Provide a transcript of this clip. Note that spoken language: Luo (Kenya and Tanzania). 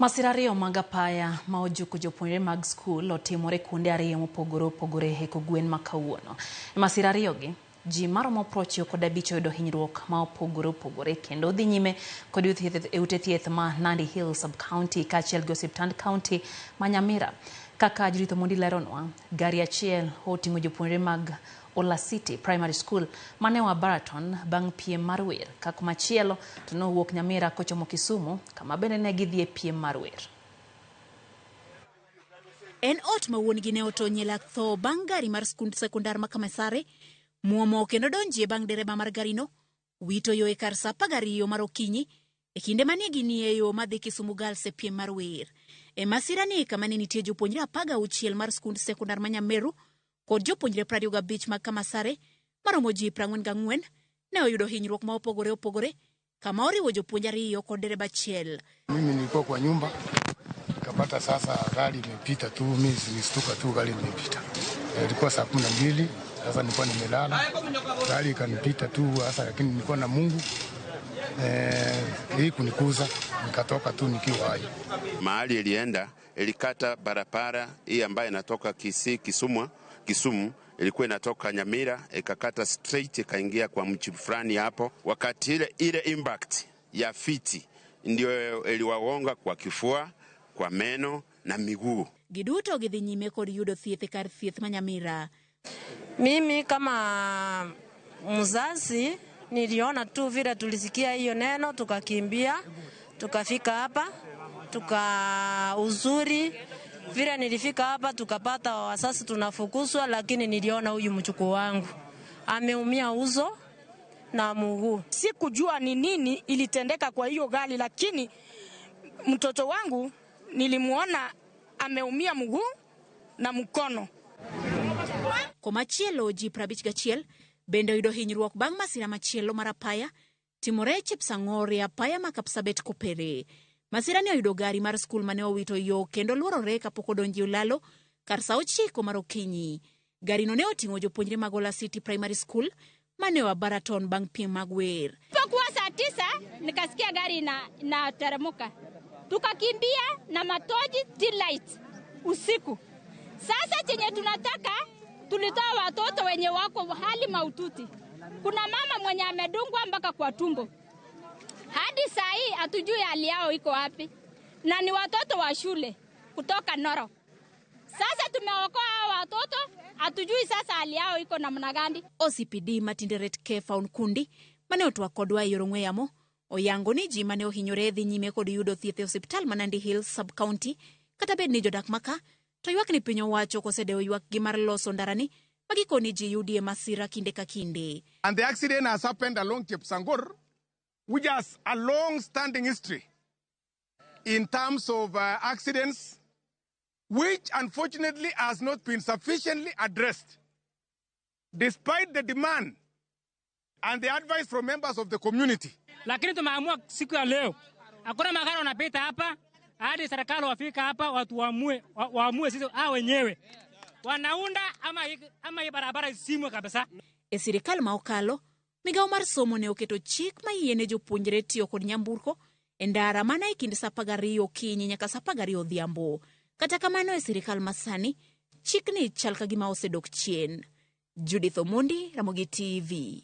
Masira ariyo mag apaya ma ojuko jopuonjre mag skul otimore kuonde ariyo mopogore opogore e kogwen ma kawuono. E masira ariyogi, ji maromo 95 oyudo hinyruok ma opogore opogore kendo dhi nyime kod yudo thieth e ute thieth ma Nandi Hills Sub-County kaachiel gi osiptand county ma Nyamira. Kaka Judith Omondi leronwa, gari achiel oting'o jopuonjre mag Olasiti Primary School mane oa Baraton bang' piem mar wer, ka komachielo to nowuok Nyamira kochomo Kisumu kama bende ne gidhi e piem mar wer. En ot ma wuon-gi ne otony e lak tho bang' gari mar skund sekondar ma Kamasare muomo kendo donjie bang' dereba mar garino wito yo e kar sa 12 mar okinyi e kinde mane ginie e yo madhi Kisumu Girls e piem mar wer. E masirani kama ne nitie jopuonjre 16 mar skund sekondar ma Nyameru kod jopuonjre 25 mag Kamasare maromo ji 44 ne oyudo hinyruok ma opogore opogore kama oriwo jopuonj ariyo kod dereba achiel. Mimi nilikuwa kwa nyumba nikapata sasa gari imepita tu, mimi nilistuka tu gari imepita. Ilikuwa saa 12, sasa nilikuwa nimelala, gari ikanipita tu sasa, lakini nilikuwa na Mungu hii kunikuza, nikatoka tu nikiwa hai. Mahali ilienda ilikata barabara hii ambayo inatoka Kisii Kisumu, ilikuwa inatoka Nyamira ikakata straight ikaingia kwa mji fulani hapo. Wakati ile ile impact ya fiti ndio iliwagonga kwa kifua, kwa meno na miguu. Giduto gidhi nyime kod yudo thieth e kar thieth ma Nyamira. Mimi kama mzazi niliona tu vile tulisikia hiyo neno, tukakimbia tukafika hapa, tuka uzuri vile nilifika hapa tukapata wasasi tunafukuzwa, lakini niliona huyu mjukuu wangu ameumia uso na mguu. Sikujua ni nini ilitendeka kwa hiyo gari, lakini mtoto wangu nilimuona ameumia mguu na mkono. Komachielo ji 51 bende oyudo hinyruok bang' masira machielo mar apaya timore e Chepsang'or e apaya ma Kapsabet Kopere. Masira ni oyudo gari mar skul mane owito yo kendo luorore kapok odonjo e olalo kar sa 9 mar okinyi. Garino ne oting'o jopuonjre mag Olasiti Primary School mane oa Baraton bang' piem mag wer. Ilipokuwa saa 9 nikasikia gari inateremka, tukakimbia na matochi tail light usiku. Sasa chenye tunataka, tulitoa watoto wenye wako hali mahututi. Kuna mama mwenye amedungwa mpaka kwa tumbo, hadi saa hii hatujui hali yao iko wapi, na ni watoto wa shule kutoka Noro. Sasa tumeokoa hao watoto, hatujui sasa hali yao iko namna gani. OCPD Matinderet Kefa Onkundi mane otwak kodwa e yor ong'we yamo oyango ni ji mane ohinyore dhi nyime kod yudo thieth e osiptal ma Nandi Hills Sub-County kata bed ni jodak maka to ywak ni piny owacho ok osedewo ywakgi mar loso ndarani ma gikoni ji yudie masira kinde ka kinde. And the accident has happened along Chepsangor, which has a long-standing history in terms of accidents, which unfortunately has not been sufficiently addressed, despite the demand and the advice from members of the community. Lakini tumeamua siku ya leo, hakuna magari wanapita hapa hadi serikali wafika hapa watu waamue sisi hao wenyewe wanaunda ama hii barabara isimwe kabisa. E sirikal ma okalo, migawo mar somo ne oketo chik ma yiene jopuonjre tiyo kod nyamburko e ndara mana e kind sa 12 okinyi nyaka sa 12 odhiambo. Kata kamano e sirikal masani, chikni chal ka gima osedok chien. Judith Omondi, Ramogi TV.